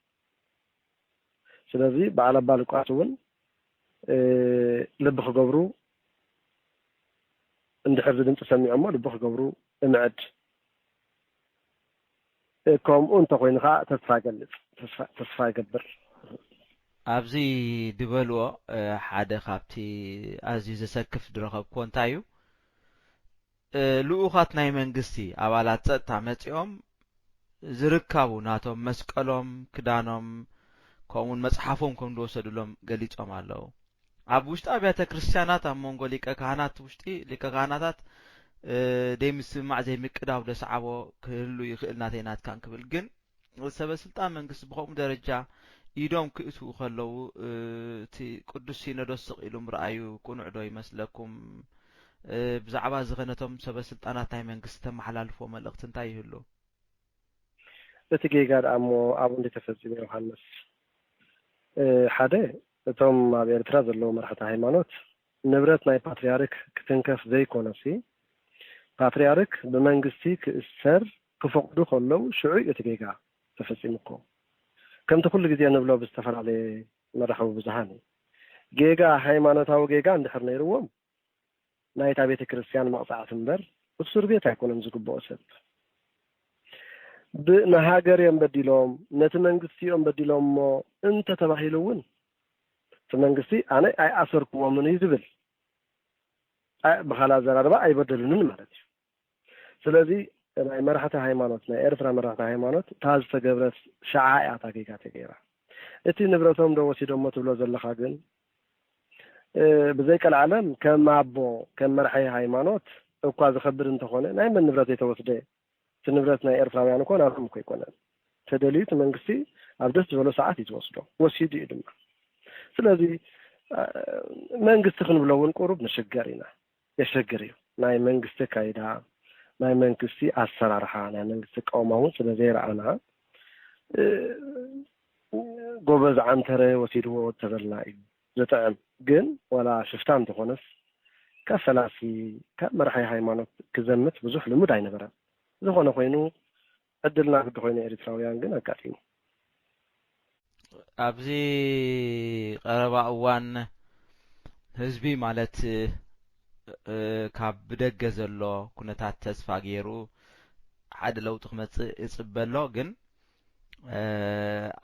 ስለዚ በዓል ኣባ ሉቃስ እውን ልቢ ክገብሩ እንድሕር ዝድምፂ ሰሚዖሞ ልቢ ክገብሩ እምዕድ። ከምኡ እንተኮይኑ ከዓ ተስፋ ገልፅ ተስፋ ይገብር። ኣብዚ ድበልዎ ሓደ ካብቲ ኣዝዩ ዘሰክፍ ድረኸብክዎ እንታይ እዩ ልኡኻት ናይ መንግስቲ ኣባላት ጸጥታ መጺኦም ዝርካቡ ናቶም መስቀሎም፣ ክዳኖም፣ ከምኡውን መጽሓፎም ከም ዝወሰዱሎም ገሊጾም ኣለዉ። ኣብ ውሽጢ ኣብያተ ክርስቲያናት ኣብ መንጎ ሊቀ ካህናት ውሽጢ ሊቀ ካህናታት ዘይምስምማዕ ዘይምቅዳው ደስዓቦ ክህሉ ይኽእል ናተይ ናትካን ክብል ግን ሰበ ስልጣን መንግስቲ ብኸምኡ ደረጃ ኢዶም ክእትዉ ከለዉ እቲ ቅዱስ ሲኖዶስ ስቕ ኢሉ ምርኣዩ ቅኑዕ ዶ ይመስለኩም? ብዛዕባ እዚ ኸ ነቶም ሰበ ስልጣናት ናይ መንግስቲ ተመሓላልፍዎ መልእኽቲ እንታይ ይህሉ? እቲ ጌጋ ደኣ እሞ ኣብኡ እንዲ ተፈጺሙ ዮሃንስ ሓደ እቶም ኣብ ኤርትራ ዘለዉ መራሕቲ ሃይማኖት ንብረት ናይ ፓትርያርክ ክትንከፍ ዘይኮነሲ ፓትርያርክ ብመንግስቲ ክእሰር ክፈቕዱ ከለዉ ሽዑ እዩ እቲ ጌጋ ተፈጺሙ እኮ። ከምቲ ኩሉ ግዜ ንብሎ ብዝተፈላለየ መራኸቢ ብዙሃን እዩ። ጌጋ ሃይማኖታዊ ጌጋ እንድሕር ነይርዎም ናይታ ቤተ ክርስቲያን መቕጻዕቲ እምበር እሱር ቤት ኣይኮነን ዝግብኦ ሰብ። ንሃገር እዮም በዲሎም፣ ነቲ መንግስቲ እዮም በዲሎም እሞ እንተ ተባሂሉ እውን እቲ መንግስቲ ኣነ ኣይኣሰርኩዎምን እዩ ዝብል። ብኻልእ ኣዘራርባ ኣይበደሉንን ማለት እዩ። ስለዚ ናይ መራሕቲ ሃይማኖት ናይ ኤርትራ መራሕቲ ሃይማኖት እታ ዝተገብረት ሸዓ እያ እታ ጌጋ ተገይራ። እቲ ንብረቶም ዶ ወሲዶሞ ትብሎ ዘለኻ ግን ብዘይቀልዓለም ከም ኣቦ ከም መራሒ ሃይማኖት እኳ ዝኸብር እንተኾነ ናይ መን ንብረት ዘይተወስደ? እቲ ንብረት ናይ ኤርትራውያን እኮ ናቶም እኮ ኣይኮነን። ተደልዩ እቲ መንግስቲ ኣብ ደስ ዝበሎ ሰዓት እዩ ዝወስዶ፣ ወሲዱ እዩ ድማ። ስለዚ መንግስቲ ክንብሎ እውን ቁሩብ ንሽገር ኢና። የሸግር እዩ። ናይ መንግስቲ ኣካይዳ፣ ናይ መንግስቲ ኣሰራርሓ፣ ናይ መንግስቲ ኣቃውማ እውን ስለ ዘይረኣና ጎበዝ ዓንተረ ወሲድዎ ተበልና እዩ ዝጥዕም። ግን ዋላ ሽፍታ እንተኾነስ ካብ ፈላሲ ካብ መራሒ ሃይማኖት ክዘምት ብዙሕ ልሙድ ኣይነበረን። ዝኾነ ኮይኑ ዕድልና ግዲ ኮይኑ ኤርትራውያን ግን ኣጋጢሙ። ኣብዚ ቀረባ እዋን ህዝቢ ማለት ካብ ብደገ ዘሎ ኩነታት ተስፋ ገይሩ ሓደ ለውጢ ክመጽእ ይጽበ ኣሎ። ግን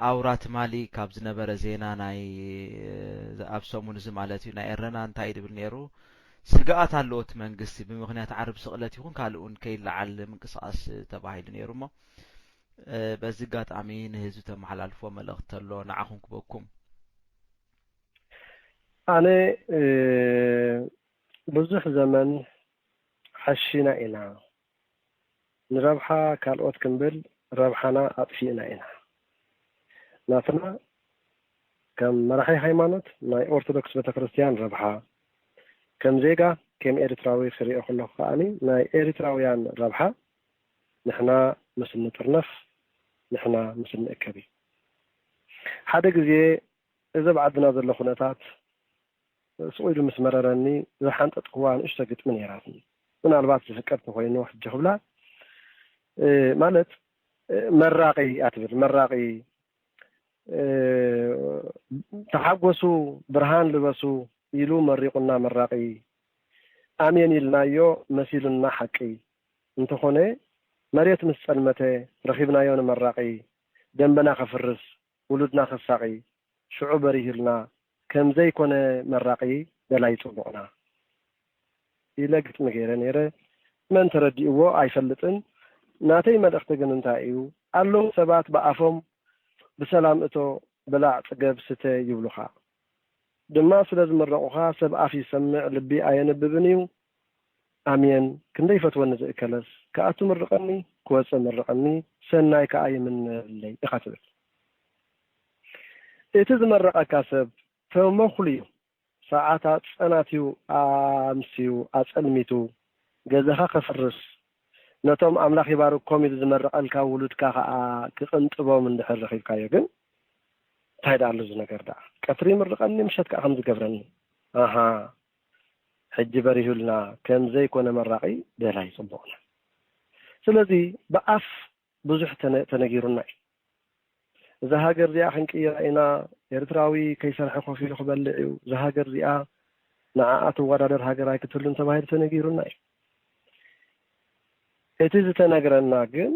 ኣውራ ትማሊ ካብ ዝነበረ ዜና ናይ ኣብ ሰሙን እዚ ማለት እዩ ናይ ኤረና እንታይ ድብል ነይሩ? ስግኣት ኣለዎ እቲ መንግስቲ ብምኽንያት ዓርቢ ስቕለት ይኹን ካልእ እውን ከይለዓል ምንቅስቃስ ተባሂሉ ነይሩ እሞ በዚ ኣጋጣሚ ንህዝቢ ተመሓላልፎ መልእኽቲ ተሎ ንዓኹም ክበኩም። ኣነ ብዙሕ ዘመን ሓሺና ኢና ንረብሓ ካልኦት ክንብል ረብሓና ኣጥፊእና ኢና። ናትና ከም መራሒ ሃይማኖት ናይ ኦርቶዶክስ ቤተክርስትያን ረብሓ ከም ዜጋ ከም ኤርትራዊ ክሪኦ ከለኹ ከኣ ናይ ኤርትራውያን ረብሓ ንሕና ምስ እንጥርነፍ ንሕና ምስ እንእከብ እዩ። ሓደ ግዜ እዚ ኣብ ዓድና ዘሎ ኩነታት ስቕ ኢሉ ምስ መረረኒ ዝሓንጠጥክዋ ንእሽቶ ግጥሚ ነይራትኒ። ምናልባት ዝፍቀድ ተኾይኑ ሕጂ ክብላ ማለት መራቒ እያ ትብል። መራቒ ተሓጎሱ ብርሃን ልበሱ ኢሉ መሪቑና መራቒ ኣሜን ኢልናዮ መሲሉና ሓቂ እንተኾነ መሬት ምስ ጸልመተ ረኺብናዮ ንመራቒ ደንበና ከፍርስ ውሉድና ከሳቒ ሽዑ በሪሁልና ከም ዘይኮነ መራቒ ደላይ ጽቡቕና ኢለ ግጥሚ ገይረ ነይረ። መን ተረዲእዎ ኣይፈልጥን። ናተይ መልእኽቲ ግን እንታይ እዩ? ኣለዉ ሰባት ብኣፎም ብሰላም እቶ፣ ብላዕ፣ ጽገብ፣ ስተ ይብሉኻ። ድማ ስለ ዝምረቑኻ ሰብ ኣፍ ይሰምዕ ልቢ ኣየንብብን እዩ። ኣሜን ክንደይ ይፈትወኒ ዝእከለስ ክኣቱ ምርቐኒ ክወፅእ ምርቐኒ ሰናይ ከዓ ይምነለይ ኢኻ ትብል። እቲ ዝመረቐካ ሰብ ተመኹልዩ ሰዓት ኣፀናትዩ ኣምስዩ ኣፀልሚቱ ገዛኻ ከፍርስ ነቶም ኣምላኽ ይባርኮም ኢሉ ዝመረቐልካ ውሉድካ ከዓ ክቕንጥቦም እንድሕር ረኺብካዮ ግን እንታይ ደኣ ኣሎ እዚ ነገር ደኣ ቀትሪ ይምርቐኒ ምሸት ከዓ ከም ዝገብረኒ ኣሃ ሕጂ በሪሁልና ከም ዘይኮነ መራቒ ደላይ ጽቡቕና ስለዚ ብኣፍ ብዙሕ ተነጊሩና እዩ እዛ ሃገር እዚኣ ክንቅይራ ኢና ኤርትራዊ ከይሰርሐ ኮፍ ኢሉ ክበልዕ እዩ እዛ ሃገር እዚኣ ንዓኣ ትወዳደር ሃገር ኣይክትህሉን ተባሂሉ ተነጊሩና እዩ እቲ ዝተነግረና ግን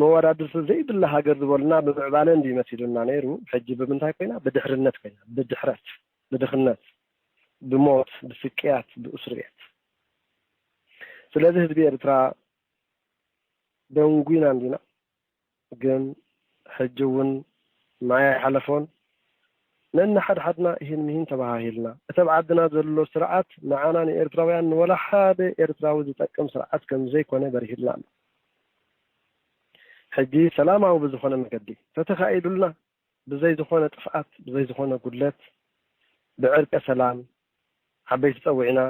መወዳድርቲ ዘይብላ ሃገር ዝበሉና ብምዕባለ እንድዩ መሲሉና ነይሩ ሕጂ ብምንታይ ኮይና ብድሕርነት ኮይና ብድሕረት ብድኽነት ብሞት ብስቅያት ብእስር ቤት ስለዚ ህዝቢ ኤርትራ ደንጉይና እንዲና ግን ሕጂ እውን ማይ ኣይሓለፎን ነንሓድሓድና እሂን ምሂን ተባሃሂልና፣ እቲ ኣብ ዓድና ዘሎ ስርዓት ንዓና ንኤርትራውያን ንወላ ሓደ ኤርትራዊ ዝጠቅም ስርዓት ከም ዘይኮነ በሪሂልና ኣሎ። ሕጂ ሰላማዊ ብዝኾነ መገዲ ተተኻኢዱልና፣ ብዘይ ዝኾነ ጥፍኣት፣ ብዘይ ዝኾነ ጉድለት፣ ብዕርቀ ሰላም፣ ዓበይቲ ጸዊዕና፣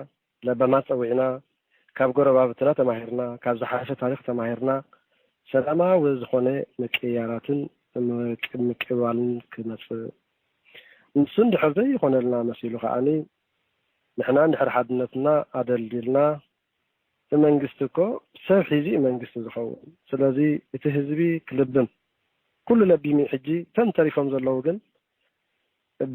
ለባማት ጸዊዕና፣ ካብ ጎረባብትና ተማሂርና፣ ካብ ዝሓለፈ ታሪኽ ተማሂርና፣ ሰላማዊ ዝኾነ ምቅይያራትን ምቅ-፣ ምቅብባልን ክመጽእ፣ ንሱ እንድሕር ዘይኾነልና መሲሉ ከኣኒ፣ ንሕና እንድሕር ሓድነትና ኣደልዲልና፣ እቲ መንግስቲ እኮ ሰብ ሒዙ እዩ መንግስቲ ዝኸውን። ስለዚ እቲ ህዝቢ ክልብም፣ ኩሉ ለቢሙ እዩ። ሕጂ እቶም ተሪፎም ዘለዉ ግን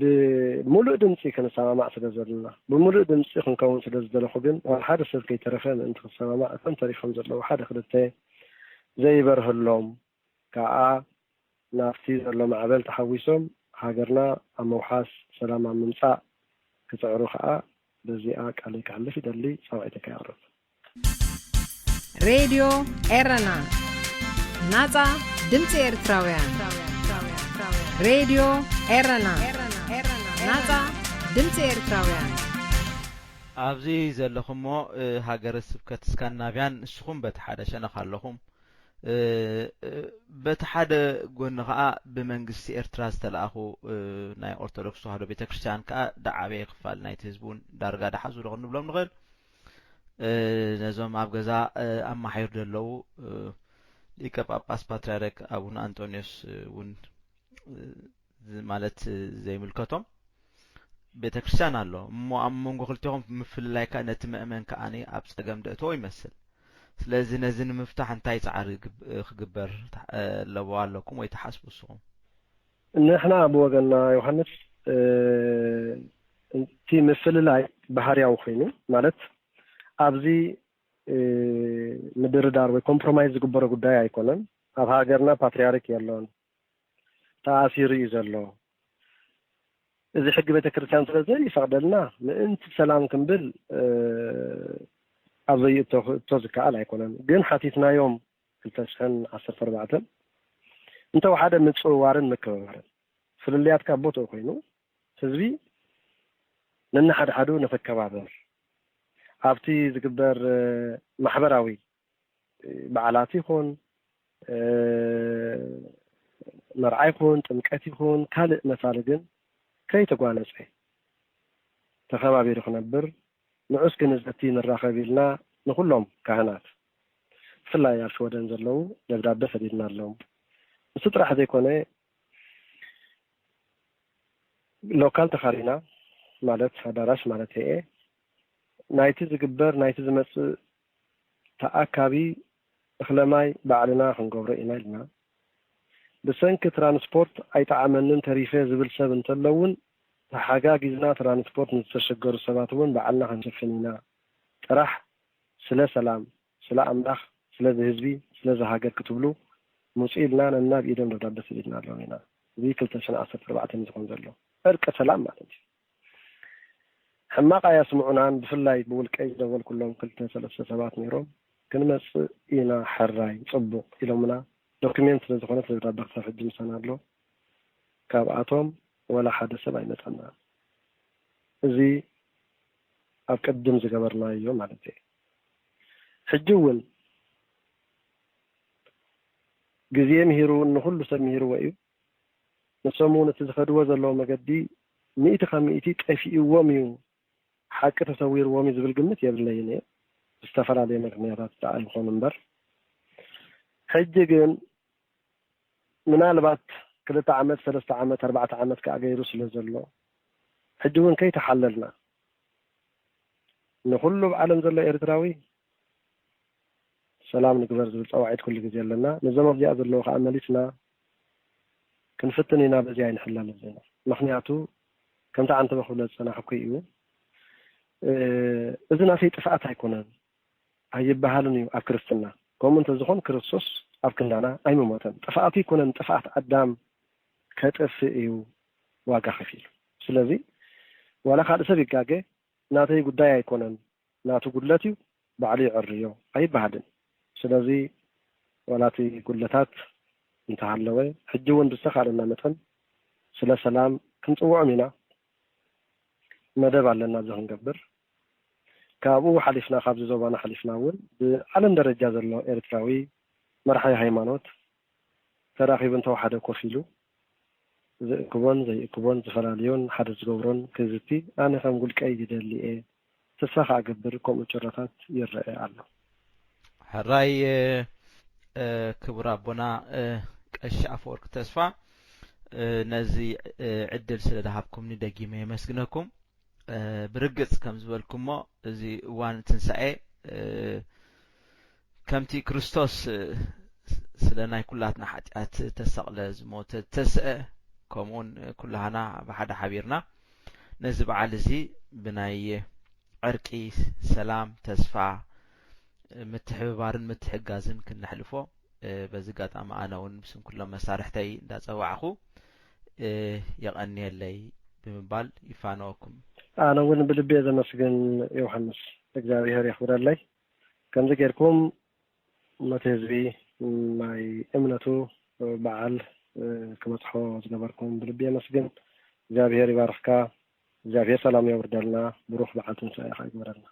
ብምሉእ ድምፂ ክንሰማማዕ ስለ ዘለና፣ ብምሉእ ድምፂ ክንከውን ስለ ዝደለኹ ግን፣ ዋላ ሓደ ሰብ ከይተረፈ ምእንቲ ክሰማማዕ፣ እቶም ተሪፎም ዘለዉ ሓደ ክልተ ዘይበርህሎም ከኣ ናብቲ ዘሎ ማዕበል ተሓዊሶም ሃገርና ኣብ ምውሓስ፣ ሰላም ኣብ ምምጻእ ክጽዕሩ ከኣ በዚኣ ቃለይ ከሕልፍ ይደሊ። ጻውዒተይ ከየቕርብ። ሬድዮ ኤረና፣ ናጻ ድምጺ ኤርትራውያን። ሬድዮ ኤረና፣ ናጻ ድምጺ ኤርትራውያን። ኣብዚ ዘለኹሞ እ፣ ሃገረ ስብከት ስካንዲናቭያን ንስኹም በቲ ሓደ ሸነኽ ኣለኹም። እ፣ እ፣ በቲ ሓደ ጎኒ ኸኣ ብመንግስቲ ኤርትራ ዝተለኣኹ እ፣ ናይ ኦርቶዶክስ ተዋህዶ ቤተ ክርስቲያን ከኣ ደዓበየ ክፋል ናይቲ ህዝቢ እውን ዳርጋ ደሓዙ ዶ ክንብሎም ንኽእል። እ፣ ነዞም ኣብ ገዛ እ፣ ኣማሓይሩ ዘለዉ እ፣ ሊቀ ጳጳስ ፓትርያርክ ኣቡነ ኣንጦንዮስ እ፣ እውን እ፣ ዝ- ማለት እ፣ ዘይምልከቶም ቤተ ክርስቲያን ኣሎ እሞ ኣብ መንጎ ክልቲኹም ምፍልላይ ከኣ ነቲ ምእመን ከኣኒ ኣብ ጸገም ደእትዎ ይመስል። ስለዚ ነዚ ንምፍታሕ እንታይ ጻዕሪ ግብ- እ፣ ክግበር ትሓ- እ፣ ኣለዎ ኣለኩም ወይ ትሓስቡ ንስኹም? ንሕና ብወገንና ዮሃንስ እ፣ እቲ ምፍልላይ ባህርያዊ ኮይኑ ማለት ኣብዚ እ፣ ምድርዳር ወይ ኮምፕሮማይዝ ዝግበሮ ጉዳይ ኣይኮነን። ኣብ ሃገርና ፓትርያርክ የሎን፣ ተኣሲሩ እዩ ዘሎ። እዚ ሕጊ ቤተ ክርስቲያን ስለ ዘይፈቕደልና ምእንቲ ሰላም ክንብል እ፣ ኣብ ዘይእቶ ክእቶ ዝከኣል ኣይኮነን። ግን ሓቲትናዮም ክልተ ሽሕን ዓሰርተ ኣርባዕተን እንተወሓደ ምጽውዋርን ምክብባርን ፍልልያት ካብ ቦትኡ ኮይኑ ህዝቢ ነንሓድሓዱ ንኽከባበር ኣብቲ ዝግበር እ፣ ማሕበራዊ እ፣ በዓላት ይኹን እ፣ መርዓ ይኹን ጥምቀት ይኹን ካልእ መሳሊ ግን ከይተጓነጸ ተኸባቢሩ ክነብር ንዑስ ግንዘቲ ንራኸብ ኢልና ንኹሎም ካህናት ብፍላይ ኣብ ሽወደን ዘለዉ ደብዳበ ሰዲድናሎም። እሱ ጥራሕ ዘይኮነ ሎካል ተኻሪና ማለት ኣዳራሽ ማለት እየ ናይቲ ዝግበር ናይቲ ዝመፅእ ተኣካቢ እኽለማይ ባዕልና ክንገብሮ ኢና ኢልና። ብሰንኪ ትራንስፖርት ኣይጠዓመንን ተሪፈ ዝብል ሰብ እንተሎ እውን ተሓጋጊዝና ትራንስፖርት ንዝተሸገሩ ሰባት እውን ባዕልና ክንሽፍን ኢና። ጥራሕ ስለ ሰላም፣ ስለ ኣምላኽ፣ ስለዚ ህዝቢ፣ ስለዚ ሃገር ክትብሉ ምፁ ኢልና ነናብ ኢዶም ደብዳበ ሰዲድናሎም ኢና። እዚ ክልተ ሽሕን ዓሰርተ ኣርባዕተን እዩ ዝኾን ዘሎ። ዕርቀ ሰላም ማለት እዩ። ሕማቕ ኣያስምዑናን ብፍላይ ብውልቀይ ዝደወልኩሎም ክልተ ሰለስተ ሰባት ነይሮም ክንመፅእ ኢና ሕራይ ፅቡቕ ኢሎምና። ዶክሜንት ስለ ዝኾነ እቲ ደብዳበ ክሳብ ሕጂ ምሳና ኣሎ። ካብኣቶም ወላ ሓደ ሰብ ኣይመፀና። እዚ ኣብ ቅድም ዝገበርናዮ ማለት እዩ። ሕጂ እውን ግዜ ምሂሩ ንኹሉ ሰብ ምሂርዎ እዩ። ንሶም እውን እቲ ዝኸድዎ ዘለዉ መገዲ ሚእቲ ካብ ሚእቲ ጠፊእዎም እዩ፣ ሓቂ ተሰዊርዎም እዩ ዝብል ግምት የብለይን እየ። ብዝተፈላለየ ምክንያታት ደኣ ይኾኑ እምበር ሕጂ ግን ምናልባት ክልተ ዓመት ሰለስተ ዓመት ኣርባዕተ ዓመት ከዓ ገይሩ ስለ ዘሎ ሕጂ እውን ከይተሓለልና ንኹሉ ኣብ ዓለም ዘሎ ኤርትራዊ ሰላም ንግበር ዝብል ፃውዒት ኩሉ ግዜ ኣለና። ነዞም ኣብዚኣ ዘለዉ ከዓ መሊስና ክንፍትን ኢና። በዚኣ ኣይንሕለል ዘለና ምክንያቱ ከምቲ ዓንተበ ክብሎ ዝፀናሕኩ እዩ። እዚ ናተይ ጥፍኣት ኣይኮነን ኣይበሃልን እዩ ኣብ ክርስትና። ከምኡ እንተዝኾን ክርስቶስ ኣብ ክንዳና ኣይምሞተን። ጥፍኣቱ ኣይኮነን ጥፍኣት ኣዳም ከጥፍእ እዩ ዋጋ ከፊሉ። ስለዚ ዋላ ካልእ ሰብ ይጋገ ናተይ ጉዳይ ኣይኮነን ናቱ ጉድለት እዩ ባዕሉ ይዕርዮ ኣይበሃልን። ስለዚ ዋላ እቲ ጉድለታት እንተሃለወ ሕጂ እውን ብዝተኻለና መጠን ስለ ሰላም ክንጽውዖም ኢና። መደብ ኣለና እዚ ክንገብር። ካብኡ ሓሊፍና፣ ካብዚ ዞባና ሓሊፍና እውን ብዓለም ደረጃ ዘሎ ኤርትራዊ መርሓይ ሃይማኖት ተራኺቡ እንተወሓደ ኮፍ ኢሉ ዝእክቦን ዘይእክቦን ዝፈላልዮን ሓደ ዝገብሮን ክዝቲ ኣነ ከም ውልቀይ ይደሊ እየ። ተስፋ ከኣ ገብር ከምኡ ጭረታት ይረአ ኣሎ። ሕራይ ክቡር ኣቦና ቀሺ ኣፈወርቂ ተስፋ፣ ነዚ ዕድል ስለ ዝሃብኩምኒ ደጊመ የመስግነኩም። ብርግጽ ከም ዝበልኩሞ እዚ እዋን ትንሳኤ ከምቲ ክርስቶስ ስለ ናይ ኩላትና ሓጢኣት ተሰቕለ፣ ዝሞተ፣ ተስአ፣ ከምኡውን ኩላህና ብሓደ ሓቢርና ነዚ በዓል እዚ ብናይ ዕርቂ፣ ሰላም፣ ተስፋ፣ ምትሕብባርን ምትሕጋዝን ክነሕልፎ በዚ ኣጋጣሚ ኣነ እውን ብስም ኩሎም መሳርሕተይ እንዳጸዋዕኹ የቐንየለይ ብምባል ይፋነወኩም። ኣነ እውን ብልቢ እየ ዘመስግን ዮሃንስ፣ እግዚኣብሄር የኽብረለይ። ከምዚ ጌርኩም ነቲ ህዝቢ ናይ እምነቱ በዓል ክበጽሖ ዝገበርኩም ብልቢ የመስግን። እግዚኣብሄር ይባርኽካ። እግዚኣብሄር ሰላም የውርደልና። ብሩኽ በዓል ትንሳኤ ይግበረልና።